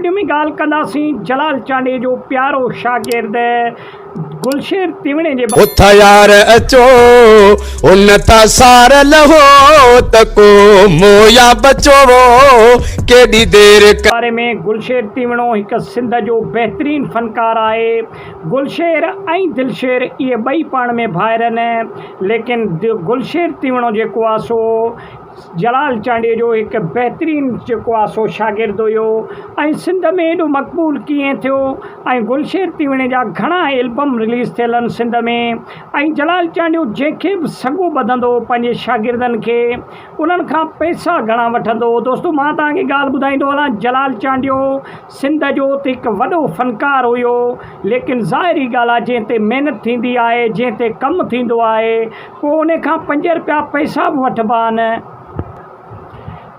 Video ۾ ڳالهه ڪنداسين جلال چانڊيي جو پيارو شاگرد گلشير تيوڻي جي اٿ يار اچو ان تان سار لهو ته ڪو مويا بچو ڪيڏي دير. باري ۾ گلشير تيوڻو هڪ سنڌ جو بهترين فنڪار آهي گلشير ۽ دلشير اهي ٻئي پاڻ ۾ ڀائرن ليڪن گلشير تيوڻو جيڪو آ سو جلال چانڊيي جو هڪ بهترين جيڪو آ سو شاگرد هيو ۽ سنڌ ۾ ايڏو مقبول ڪيئن ٿيو ۽ گلشير تيوڻي جا گهڻا البم رليز ٿيل آهن سنڌ ۾ ۽ جلال چانڊيو جنهن کي به سڳو ٻڌندو هو پنهنجي شاگردن کي انهن کان پئسا گهڻا وٺندو هو دوستو مان توهان کي ڳالهه ٻڌائيندو هلان جلال چانڊيو سنڌ جو ته هڪ وڏو فنڪار هيو ليڪن ظاهري ڳالهه آهي جنهن تي محنت ٿيندي آهي جنهن تي ڪم ٿيندو آهي پوء ان کان پنج رپيا پئسا به وٺبا آهن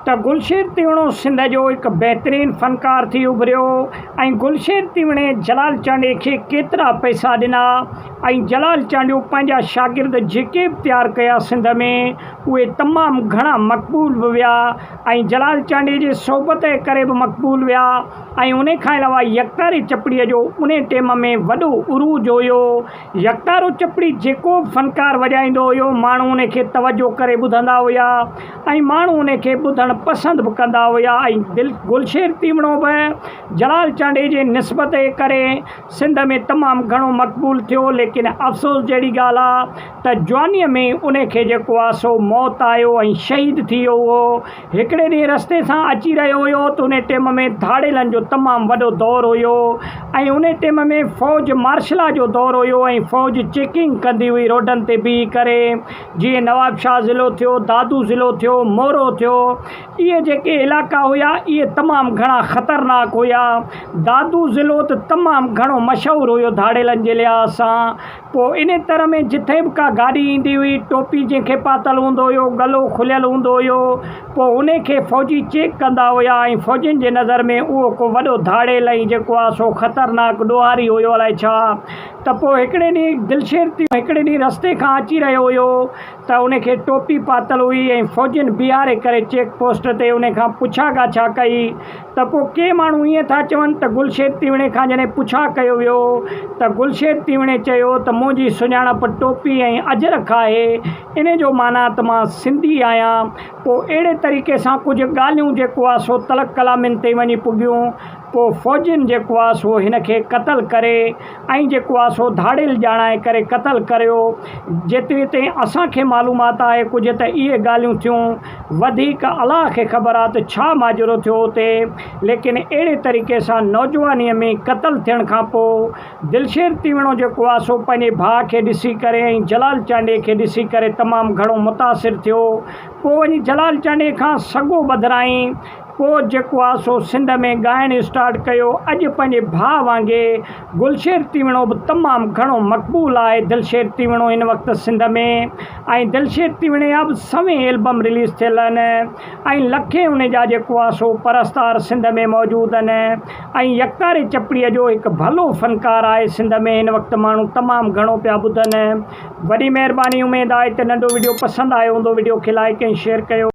ته گلشير تيوڻو سنڌ جو هڪ بهترين فنڪار ٿي اڀريو ۽ گلشير تيوڻي جلال چانڊيي کي ڪيترا پئسا ڏنا ۽ جلال چانڊيو پنهنجا شاگرد جيڪي به تيار ڪيا سنڌ ۾ اهي تمام گهڻا مقبول به ويا ۽ جلال چانڊيي جي صحبت جي ڪري به مقبول ويا ۽ انهي کان علاوه يڪتاري چپڙيء جو انهي ٽيم ۾ وڏو عروج هيو. يڪتارو چپڙي جيڪو به فنڪار وڄائيندو هيو ماڻهو انهي کي توجه ڪري ٻڌندا هيا ۽ ماڻهو انهي کي ٻڌڻ پسند به ڪندا هيا ۽ دل گلشير تيوڻو به جلال چانڊيي جي نسبت جي ڪري سنڌ ۾ تمام گهڻو مقبول ٿيو ليڪن افسوس جهڙي ڳالهه آ ته جوانيء ۾ ان کي جيڪو آ سو موت آيو ۽ شهيد ٿي ويو هو. هڪڙي ڏينهن رستي سان اچي رهيو هيو ته ان ٽيم ۾ ڌاڙيلن جو تمام وڏو دور هيو ۽ ان ٽيم ۾ فوج مارشلا جو دور هيو ۽ فوج چيڪنگ ڪندي هئي روڊن تي بيهي ڪري جيئن نوابشاهه ضلعو ٿيو، دادو ضلعو ٿيو، مورو ٿيو اهي جيڪي علائقا هيا اهي تمام گهڻا خطرناڪ هيا. دادو ضلعو ته تمام گهڻو مشهور هيو ڌاڙيلن جي لحاظ سان. پوء انهي تر ۾ جٿي به ڪا گاڏي ايندي هئي، ٽوپي جنهن کي پاتل هوندو هيو، ڳلو کليل هوندو هيو، پوء انهي کي فوجي چيڪ ڪندا هيا ۽ فوجين جي نظر ۾ اهو ڪو وڏو ڌاڙيل ۽ جيڪو آ سو خطرناڪ ڏوهاري هيو الائي ڇا ته پوء هڪڙي ڏينهن دلشير هڪڙي ڏينهن رستي کان اچي رهيو هيو ته ان کي ٽوپي پاتل هئي ۽ فوجين بيهاري ڪري چيڪ پوسٽ تي ان کان پڇا ڳاڇا ڪئي ته پوء ڪي ماڻهو ائين ٿا چون ته گلشير تيوڻي کان جڏهن پڇا ڪيو ويو ته گلشير تيوڻي چيو ته منهنجي سڃاڻپ ٽوپي ۽ اجرڪ آهي ان جو معنيٰ ته مان سنڌي آهيان پوء اهڙي طريقي سان ڪجهه ڳالهيون جيڪو آهي سو تلڪ ڪلامين تي وڃي پڳيون پوء فوجين جيڪو آ سو هن کي قتل ڪري ۽ جيڪو آ سو ڌاڙيل ڄاڻائي ڪري قتل ڪريو. جيتري تائين اسان کي معلومات آهي ڪجهه ته اهي ڳالهيون ٿيون وڌيڪ الله کي خبر آ ته ڇا ماجرو ٿيو اتي ليڪن اهڙي طريقي سان نوجوانيء ۾ قتل ٿيڻ کان پوء دلشير تيوڻو جيڪو آ سو پنهنجي ڀاء کي ڏسي ڪري ۽ جلال چانڊيي کي ڏسي ڪري تمام گهڻو متاثر ٿيو پوء وڃي جلال چانڊيي کان سڳو ٻڌرائين پوء جيڪو آ سو سنڌ ۾ ڳائڻ اسٽارٽ ڪيو. اڄ پنهنجي ڀاء وانگي گلشير تيوڻو به تمام گهڻو مقبول آهي. دلشير تيوڻو هن وقت سنڌ ۾ ۽ دلشير تيوڻي جا به سوين البم رليز ٿيل آهن ۽ لکين ان جا جيڪو آ سو پرستار سنڌ ۾ موجود آهن ۽ يڪتاري چپڙيء جو هڪ ڀلو فنڪار آهي سنڌ ۾ هن وقت ماڻهو تمام گهڻو پيا ٻڌن. وڏي مهرباني اميد آهي ته ننڍو وڊيو پسند آيو هوندو وڊيو کي لائيڪ ۽ شيئر ڪيو.